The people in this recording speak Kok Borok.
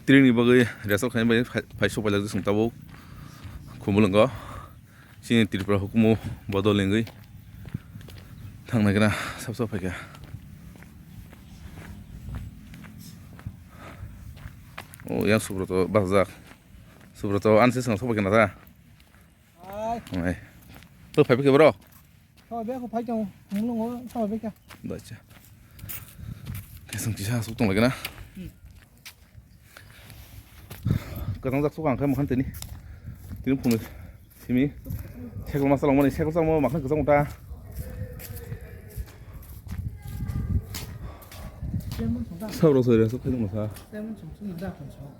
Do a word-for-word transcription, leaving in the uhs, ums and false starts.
Train ni bagwi resort khaina bai phai, phai sok pailak jisung tabuk Khumulwngo. Chini Tripura hukumu bodol wngwi thangnai gana sab sab phaikha. O yang Subroto bachajak. Subroto anse song sok paikha na ta. Ai. Ai. To phai paikha bro. Sama beko phai tong, mung nungo sama beka. Dacha. Kesang kisa asuk tong lagi na. Hmm. Kasang jak sukang kai makan tini. Tini phung simi. Sekol masa lang mani sekol samo makan kasang uta. Lemon song da. Sabro soi resok kai masa. Lemon song song da kan song.